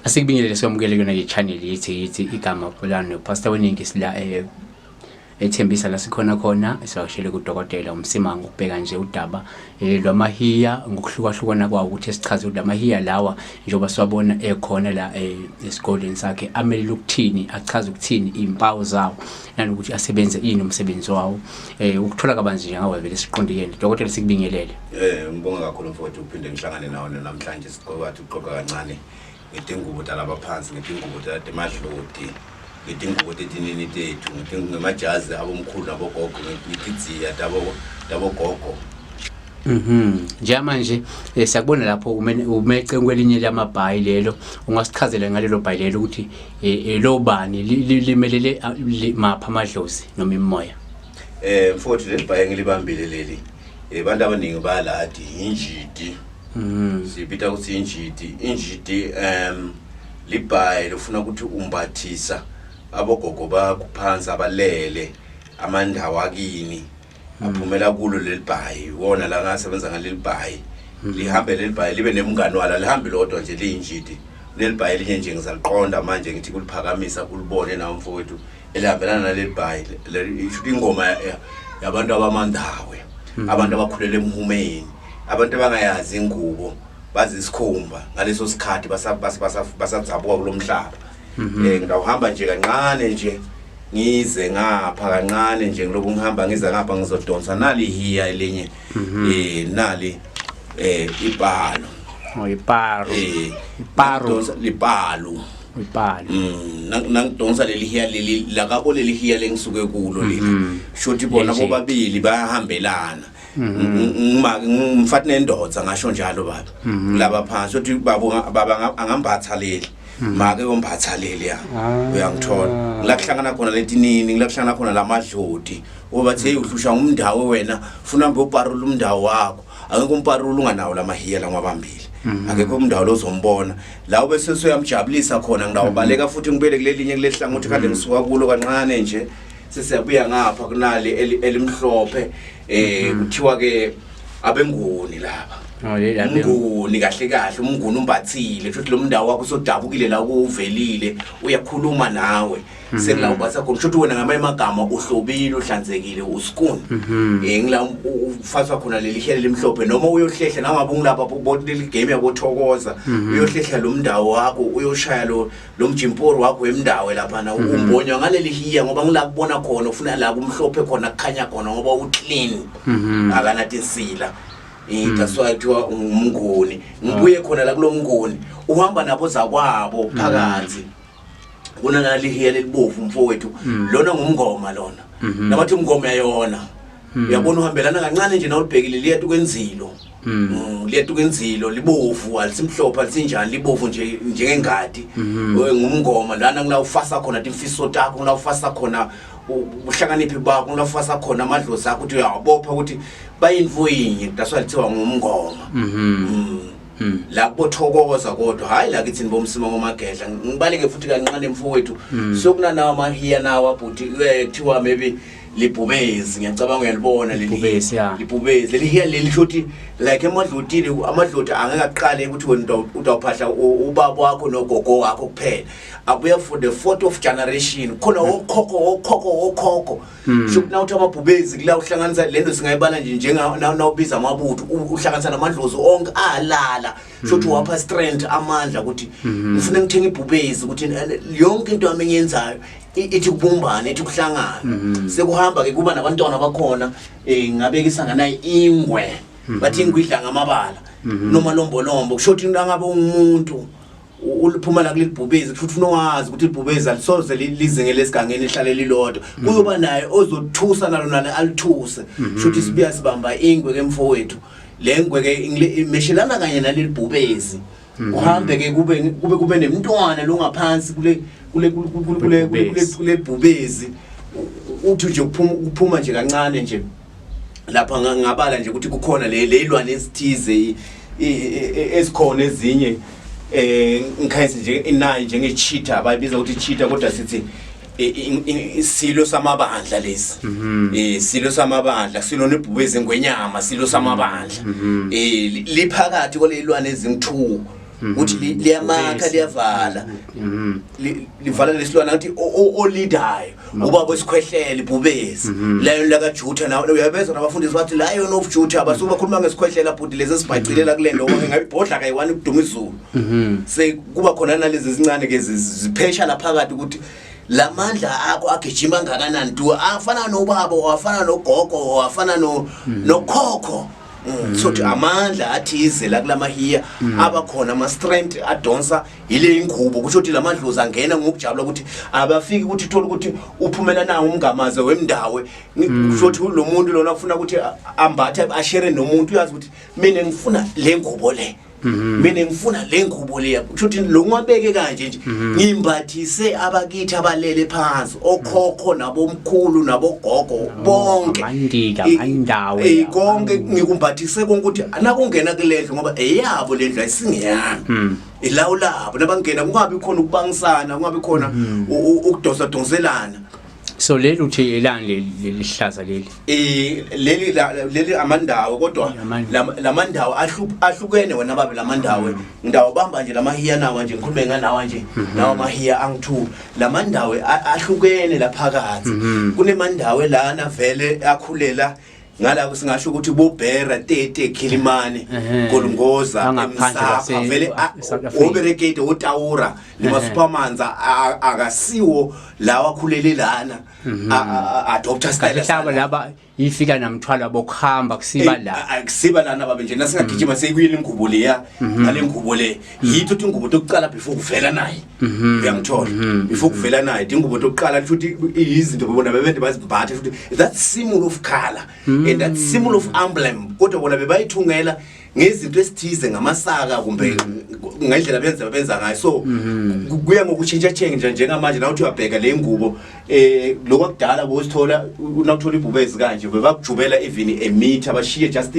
Asikubingelele sikwamukele kuyona ke channel yithi yithi igama Pulane Pastor Weningi sila eh ethembisa la sikhona khona sivakashele kudokotela uMsimango ukubheka nje udaba eh, lwamahiya ngokuhlukahlukana kwawo ukuthi esichaze ukuthi lamahiya lawa njengoba siwabona ekhona la eh, esigodlweni sakhe amelele ukuthini achaze ukuthini izimpawu zawo nanokuthi asebenze ini umsebenzi wawo eh ukuthola kabanzi nje ngawe vele siqonde yena dokotela sikubingelele. Eh ngibonga kakhulu mfowethu uphinde ngihlangane nawe namhlanje siqokathi uqoqa kancane ngetingubo talaba phansi ngetingubo tatemadloti ngetingubo tetinini tethu ngemajazi abomkhulu nabogogo ngetidziya tabogogo. Njengamanje siyakubona lapho umece kwelinye lamabhayi lelo ungasichazela ngalelo bhayi lelo ukuthi lo bani limelele mapha amadlozi noma imimoya. Mfowethu leli bhayi engilibambile leli abantu abaningi bayaladi injidi. Sibita ukuthi injidi injidi libhayi lofuna ukuthi umbathisa abogogo bakho phansi abalele amandawo akini aphumela kulo leli bhayi wona la ngasebenza ngaleli bhayi lihambe leli bhayi libe nemngani walo lihambe lodwa nje liyinjidi leli bhayi elinye nje ngizaliqonda manje ngithi kuliphakamisa ulibone nawe mfowethu elihambelana naleli bhayi ingoma yabantu abamandawe abantu abakhulele emhumeni abantu abangayazi ingubo bazi isikhumba ngaleso sikhathi basadzabuka kulomhlaba. Ngidawuhamba nje kancane nje ngize ngapha kancane nje ngiloku ngihamba ngiza ngapha ngizodonsa nali hiya elinye nali ibhalo. Oh iparo. Iparo. Lipalo. Ipalo. Nangidonsa leli hiya leli lakabo leli hiya lengisuke kulo leli. Shothi bona bobabili bayahambelana. Ngimake ngumfati nendoda ngasho njalo baba. Laba phansi uthi baba angambatha leli. Make yombatha leli ya. Uyangithola. La kuhlangana khona letinini, la kuhlangana khona lamadloti. Oba bathi hey uhlusha umndawo wena, funa mbe uparula umndawo wakho. Akekho umparula unganawo lamahiya langwabambili. Akekho umndawo lozombona. La bese suyamjabulisa khona ngidawubaleka futhi ngibele kulelinye kulehlangothi kade ngisuka kulo kancane nje. Sesiyabuya ngapha kunali elimhlophe kuthiwa ke abenguni lapha. Oh leli umnguni kahle kahle umnguni umbathile futhi lo mndawo wakho usodabukile la kuvelile uyakhuluma nawe sekula ubatha khona futhi wena ngamanye amagama uhlobile uhlanzekile uskuni ngila ufaswa khona leli hlele limhlophe noma uyohlehla nangabe ungilapha leli game yabothokoza uyohlehla lo mndawo wakho uyoshaya lo mjimporo wakho wemndawo lapha na umbonywa ngaleli hiya ngoba ngila kubona khona ufuna la kumhlophe khona kukhanya khona ngoba u clean akanathi insila. That's why kuthiwa umnguni ngibuye khona la kulomnguni uhamba nabo zakwabo phakathi kunalali hiya lelibovu mfowethu lona ngumngoma lona nabathi umngoma yayona uyabona uhambelana kancane nje nawulibhekile liyatu kwenzilo liyatu kwenzilo libovu alisimhlophe alisinjani libovu nje njengengadi ngumngoma lana ngila ufasa khona timfiso takho ngila ufasa khona uhlakaniphi bakho ngila ufasa khona amadlozi akho ukuthi uyawabopha ukuthi bayinto yinye that's why lithiwa ngumngoma. La kubothokoza kodwa hayi la kithi nibomsima ngomagedla ngibaleke futhi kancane mfowethu sokunanawo amahiya nawo abhuti kuthiwa maybe libhubezi ngiyacabanga uyalibona leli Libhubezi, ya. Libhubezi leli hiya leli shothi like emadlotini amadloti angeke aqale ukuthi wena utawuphahla ubaba wakho nogogo wakho kuphela abuya for the fourth of generation khona okhokho okhokho okhokho shukuthi nawuthi amabhubezi kula uhlanganisa lento singayibala nje njenga nawubiza amabutho uhlanganisa namadlozi onke alala shothi wapha strength amandla ukuthi ngifuna ngithenga ibhubezi ukuthi yonke into yami engiyenzayo ithi kubumbane ithi kuhlangana sekuhamba ke kuba nabantwana bakhona ngabekisa nganayi ingwe bathi ingwe idla ngamabala noma lombolombo kusho ukuthi ngabe umuntu uliphuma la kuleli bhubezi futhi ufuna wazi ukuthi ibhubezi alisoze lizingele esigangeni lihlale lilodwa kuyoba naye ozothusa nalo nale alithuse shuthi sibuya sibamba ingwe ke mfowethu le ngwe ke imeshelana kanye naleli bhubezi uhambe ke kube nemntwana longaphansi kule kule kule kule kule bhubezi uthi nje kuphuma nje kancane nje lapha ngabala nje ukuthi kukhona le lelwane ezithize ezikhona ezinye ngikhanyise nje inayi njenge cheetah bayibiza ukuthi cheetah kodwa sithi isilo samabandla lesi silo samabandla silo nebhubezi ngwenyama silo samabandla liphakathi kwalelwane ezingu2. Ukuthi liyamakha, liyavala. Livala lesilwana ngathi olidayo ubaba wesikhwehlele, ibhubesi, lion laka Judah. Nawe uyabezwa nabafundisi bathi Lion of Judah, basuke bakhuluma ngesikhwehlela bhuti, lezi esibhacilela kule nto ngabe ibhodla kayi-one kuduma izulu. Sekuba khona nalezi ezincane ke ziphesha laphakathi ukuthi lamandla akho agijima ngakanani, do afana nobaba, afana nogogo, afana no nokhokho. So ukuthi amandla athize la kulamahiya abakhona, ama strength adonsa ile ingubo, kusho ukuthi lamadlozi angena ngokujabula ukuthi abafiki ukuthi thola ukuthi uphumela nawo umngamaze wemndawe. Kusho ukuthi lo muntu lona ufuna ukuthi ambathe, ashere nomuntu, uyazi ukuthi mina ngifuna le ngubo le, mina ngifuna le ngubo leya. Kusho ukuthi lo ngwabeke kanje nje, ngimbathise abakithi abalele phansi, okhokho nabomkhulu nabogogo bonke. Amandika, amandawe. Konke ngikumbathise konke ukuthi anakungena kule ndlu, ngoba eyabo le ndlu, ayisingeyami, ilawo labo. Nabangena kungabi khona ukubangisana, kungabi khona ukudosa donselana. So leli uthi elani lelihlaza leli? Leli leli amandawo kodwa. Lamandawo ahlukene wena babe, lamandawo ndawo bamba nje lamahiya nawa nje, ngikhulume ngalawa nje, nawa amahiya angu-2. Lamandawo ahlukene laphakathi, kunemandawo lana vele akhulela ngala, singasho ukuthi bobhera tete khilimane, Golungoza, Angaphandle eMsapha, vele South Africa. Oberekete, otawura nemasupermans akasiwo lawa akhulele lana, adopta style. Kahle hlaba laba ifika namthwalo abokuhamba kusiba la. Kusiba lana babe nje, nasingagijima seyikuyile ingubo leya, nale ngubo le yitho ukuthi ingubo tokuqala before kuvela naye, uyangithola, before kuvela naye ingubo tokuqala, futhi izinto bona bebende bazimbathe, futhi that symbol of color and that symbol of emblem, kodwa bona bebayithungela ngezinto esithize, ngamasaka kumbe ngendlela benza ngayo. So kuya ngokutshintsha tshentsha njengamanje. Nawuthi uyabheka le ngubo, lokho akudala bosithola, unakuthola ibhubezi kanje bebakujubela even a meter, bashiye just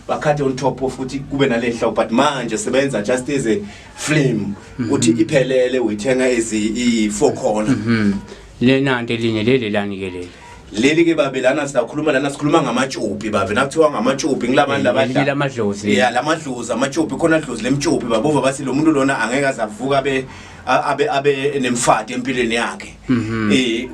bakhathe on top of ukuthi kube nale hlobo, but manje sebenza just as a flame uthi iphelele, uyithenga ezi i-four corner. Lenanto elinye leli lani ke leli? Leli ke babe, lana siyakhuluma, lana sikhuluma ngamatshupi babe. Nakuthiwa ngamatshupi ngilabantu labadla lamadlozi. Ya, lamadlozi, amatshupi khona, dlozi lemtshupi babova bathi lo muntu lona angeke azavuka abe nemfati empilweni yakhe.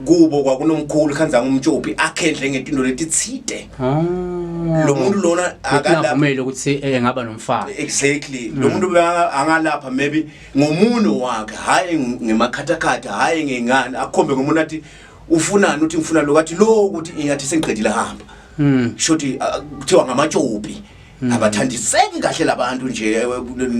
Kubo kwakunomkhulu khanza ngumtshupi akhendle ngetinto letitsite. Lo muntu lona akalapha akavumeli ukuthi engaba nomfana. Exactly, lo muntu angalapha maybe ngomuno wakhe, hayi ngemakhathakhatha, hayi ngengane, akhombe ngomuntu athi ufunani, uthi ngifuna lokho, athi lo ukuthi ingathi sengiqedile, hamba. Shothi kuthiwa ngamatshopi, abathandiseki kahle labantu nje,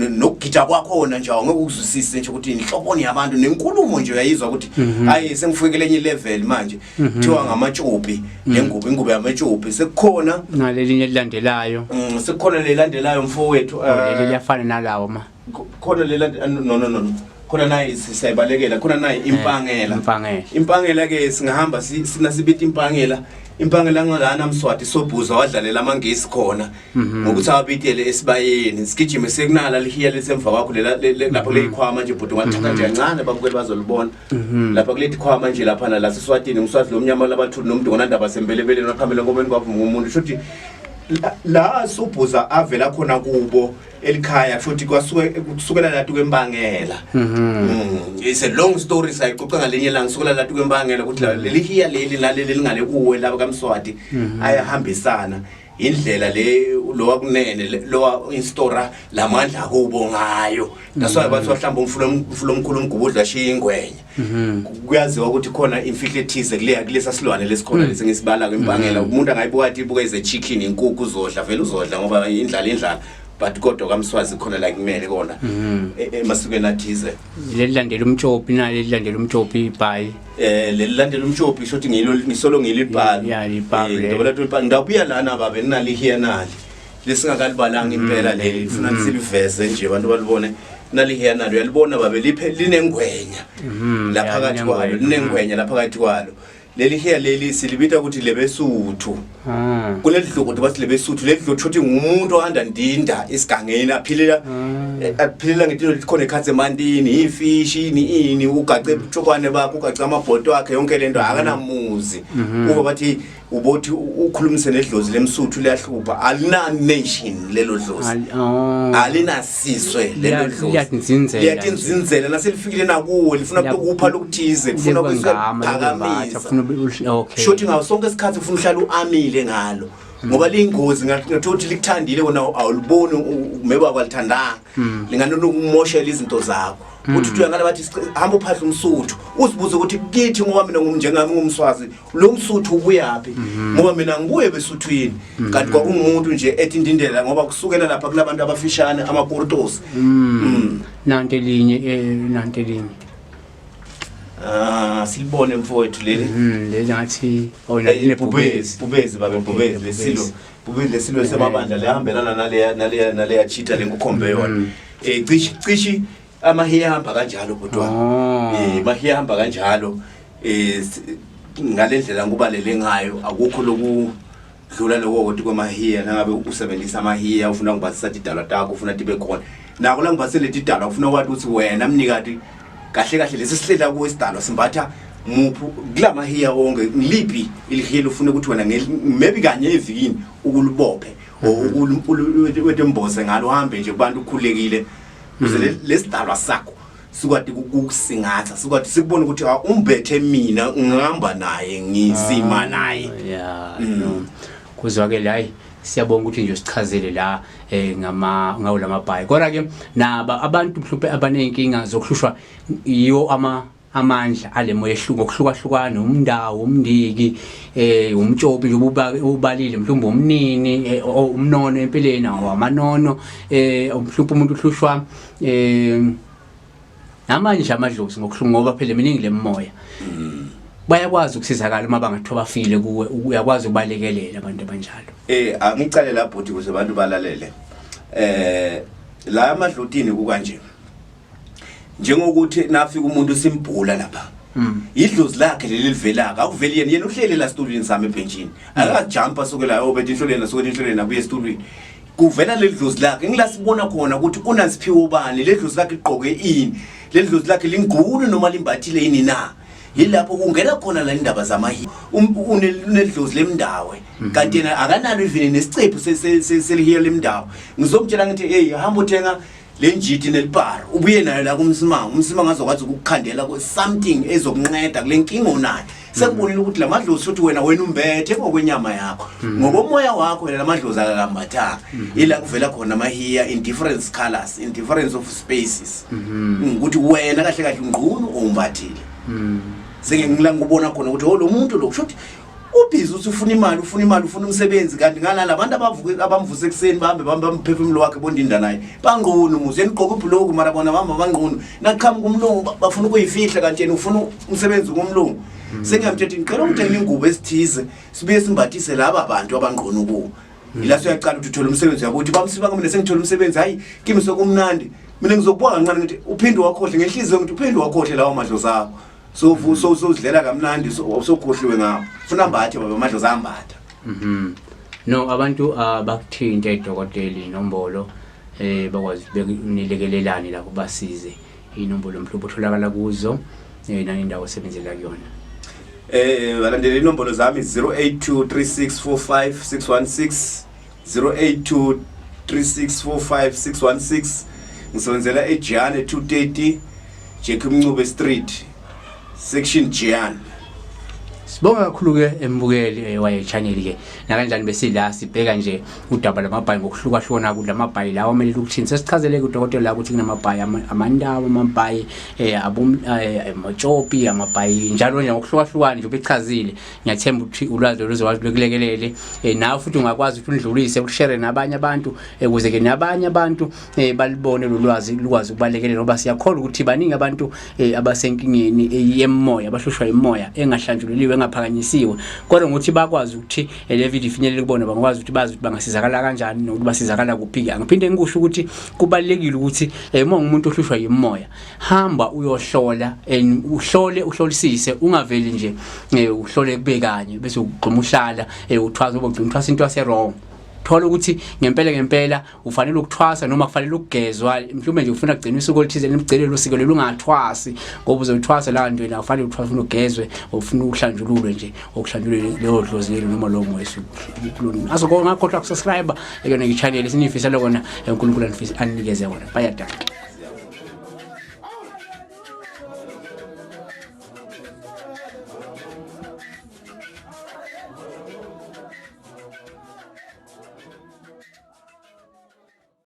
nokugida kwakhona nje awungeke ukuzwisise nje ukuthi inhloboni yabantu, nenkulumo nje uyayizwa ukuthi hayi, sengifike lenye level manje. Kuthiwa ngamatshopi le ngubo, ingubo yamatshopi sekukhona. Nalelinye elilandelayo. Sekukhona lelandelayo mfowethu. Leli liyafana nalawo ma. Khona lela, no no no, khona nayi siyayibalekela, khona nayi impangela. Impangela. Impangela ke singahamba sina sibita impangela, impangela ngalana Mswati Sobhuza wadlalela amangisi khona ngokuthi awabitele esibayeni. Sigijime sekunala lihiya lesemva kwakho lela lapho leyikhwama nje bhuti, ungathatha nje kancane, babukeli bazolibona lapha kulethi khwama nje lapha la seswatini, nguswazi lomnyama labathuli nomuntu ngonandaba sembelebeleni waqhamela enkomeni kwavuma umuntu. Shuthi la Sobhuza avela khona kubo elikhaya, futhi kwasuke kusukela lathi kwempangela. It's a long story, sayixoxa ngalinye ilanga. Kusukela lathi kwempangela ukuthi leli hiya leli naleli lingale kuwe laba kaMswati ayahambisana, indlela le lo wakunene lo instora lamandla kubo ngayo. That's why bathi wahlamba umfula omkhulu umgubudla ashiya ingwenya. Kuyaziwa ukuthi khona imfihlo ethize kuleya kulesa silwane lesikhona lesingisibala kwempangela. Umuntu angayibuka athi ibuka ize chicken, inkukhu, uzodla vele, uzodla ngoba indlala indlala, but kodwa kaMswazi khona la kumele kona emasikweni athize. Leli landela umtshopi, nali landela umtshopi ibhayi. Leli landela umtshopi, shothi ngilo ngisolo ngilibhala. Ya, libhalo lelo. Ngidobela libhalo, ndabuya lana babe, ninali hiya nali lesingakalibalanga impela leli, funa siliveze nje abantu balibone. Nali hiya nalo, uyalibona babe, liphe linengwenya la Ya, phakathi kwalo. Linengwenya. Linengwenya la phakathi kwalo. Leli hiya leli silibita ukuthi lebesuthu. Ah. Kuleli dlokothi bathi lebesuthu, leli dlokothi ukuthi ngumuntu ohanda ndinda esigangeni aphilela aphilela ngetinto likhona ekhathe emantini, ifishi ini ini, ugace ubuthokwane bakhe, ugace amabhoto akhe, yonke lento akanamuzi. Uva bathi ubothi ukhulumise nedlozi lemsuthu liyahlupha, alina nation lelo dlozi. Oh. Alinasizwe lelo dlozi. Liyatinzinzela. Liyatinzinzela, naselifikile nakuwe lifuna ukupha lokuthize, lifuna ukuphakamisa. Ukuphakamisa. Okay. Shothi ngawo sonke isikhathi ufuna uhlala uamile ngalo ngoba liyingozi, ngathola ukuthi likuthandile wena awuliboni, maybe akwalithandanga, linganona ukumoshela izinto zakho. Uthi uthi uyangala bathi hamba uphahla umsuthu, uzibuze ukuthi kithi ngoba mina njengami ngumswazi, lo msuthu ubuyaphi, ngoba mina ngibuye besuthwini, kanti kwakungumuntu nje ethi indindela ngoba kusukela lapha kulabantu abafishane amakurtosi. Nanti elinye nanti elinye. Ah, silibone mfowethu leli. Leli ngathi oh nebhubezi. Bhubezi babe, bhubezi lesilo. Bhubezi lesilo semabandla lehambelana naleya cheetah lenkukhombe yona. Cishi cishi amahiya hamba kanjalo bhuti wami. Mahiya hamba kanjalo. Ngalendlela ngikubalele ngayo akukho loku dlula lokho ukuthi kwamahiya nangabe usebenzisa amahiya ufuna ngibasisa tidalwa takho ufuna tibe khona nako la ngibasele tidalwa ufuna kwathi ukuthi wena mnikati kahle kahle lesi sihlela kuwo isidalwa simbatha muphi kulamahiya onke, ngiliphi ilihiya ufuna ukuthi wena maybe kanye evikini ukulibophe or wetembose ngalo uhambe nje kubantu ukhulekile ukuze lesidalwa sakho sikwati ukusingatha, sikwati sikubona ukuthi ah, umbethe mina ngihamba naye ngisima naye. Yeah, no. Kuzwakele, hayi siyabonga ukuthi nje usichazele la ngama ngawo lamabhayi. Kodwa ke naba abantu mhlawumbe abanenkinga zokuhlushwa yiwo ama amandla alemoya ehluka ngokuhlukahlukana, umndawo, umndiki, umtshopi nje ubalile, mhlawumbe umnini, umnono empilweni amanono, mhlawumbe umuntu uhlushwa namanje amadlozi ngokuhlungu ngoba phela miningi lemoya. Bayakwazi ukusizakala uma bangathiwa bafile kuwe, uyakwazi ukubalekelela abantu abanjalo. Angicale la bhuti ukuze abantu balalele. La amadlotini kukanje. Njengokuthi nafika umuntu simbhula lapha. Idlozi lakhe leli livelaka akuveli yena, yena uhlele la situlweni sami ebenchini. Akajumpa suke la obethe inhloleni asuke inhloleni abuye esitulweni. Kuvela leli dlozi lakhe ngila sibona khona ukuthi unasiphiwo bani, leli dlozi lakhe ligqoke ini, leli dlozi lakhe lingqunu noma limbathile yini na. Yilapho kungena khona la indaba zamahi. Unedlozi lemndawe kanti yena akanalo even nesicephu selihiya lemndawo. Ngizomtshela ngithi hey, hamba uthenga lenjidi nelipara ubuye nayo la kumsimanga, umsimanga azokwazi ukukukhandela something ezokunceda kule nkinga onayo. Sekubonile ukuthi lamadlozi futhi wena umbethe ngokwenyama yakho, ngokomoya wakho wena lamadlozi akakambathanga. Ila kuvela khona amahiya in different colors, in difference of spaces, ukuthi wena kahle kahle ungqunu umbathile. Sengengila ngikubona khona ukuthi oh, lo muntu lo kusho ukuthi ubhizi ukuthi ufuna imali, ufuna imali, ufuna umsebenzi, kanti ngalala abantu abavuke abamvuse ekuseni bahambe bahambe bamphefumulo wakhe bondinda naye bangqunu muze nigqoke ibhuluku mara bona bahamba bangqunu naqhamuka umlungu bafuna ukuyifihla kanti yena ufuna umsebenzi kumlungu. Sengiyamthetha ngicela ungithengele ingubo esithize sibuye simbathise laba bantu abangqunu kuwo. Ila suyaqala ukuthi uthole umsebenzi yakuthi bamsiba mina sengithola umsebenzi, hayi kimi sokumnandi mina ngizokubuka kancane ngithi uphinde wakhohle ngenhliziyo ngithi uphinde wakhohle lawo madlozi akho. So so sozidlela kamnandi, sokhohliwe ngawo, funa ambathe baba amadlozi ambatha. No, abantu abakuthinte dokotela inombolo bakwazi bekunilekelelane lapho basize inombolo mhlawumbe utholakala kuzo nani indawo osebenzela kuyona. Balandela inombolo zami 0823645616, 0823645616. Ngisebenzela eJane 230 Jackie Mncube Street, section Jian. Sibonga kakhulu ke embukeli waye channel ke nakanjani besila sibheka nje udaba lamabhayi ngokuhlukahlukana kulamabhayi lawo amele ukuthini. Sesichazele kudokotela la ukuthi kunamabhayi amandawo, amabhayi amatshopi, amabhayi njalo nje ngokuhlukahlukana nje ubechazile. Ngiyathemba ukuthi ulwazi lolu luzokwazi lukulekelele, nawe futhi ungakwazi ukuthi undlulise ushare nabanye abantu, ukuze ke nabanye abantu balibone lolu lwazi lukwazi ukubalekelela, ngoba siyakholwa ukuthi baningi abantu abasenkingeni yemoya, abahlushwa imoya engahlanjululiwe. bengaphakanyisiwe, kodwa ngokuthi bakwazi ukuthi le video ifinyelele kubona, bangakwazi ukuthi bazi ukuthi bangasizakala kanjani nokuthi basizakala kuphi-ke. Angiphinde ngikusho ukuthi kubalulekile ukuthi uma ungumuntu ohlushwa yimoya, hamba uyohlola and uhlole uhlolisise, ungaveli nje uhlole kube kanye bese ugxuma uhlala uthwasa, ngoba ugcina uthwasa into yase-wrong. Thola ukuthi ngempela ngempela ufanele ukuthwasa noma kufanele ukugezwa, mhlawumbe nje ufuna kugcina usuku oluthize, nimgcine lo siko lolu, ungathwasi ngoba uzothwasa la ntweni awufanele uthwasa, ufuna ugezwe, ufuna uhlanjululwe nje, okuhlanjululwe leyo dlozi lelo noma lowo moya esukuluni. Aso ngakhohlwa kusubscribe ekuyona i-channel esinifisela kona, uNkulunkulu anikeze kona. Bayadala.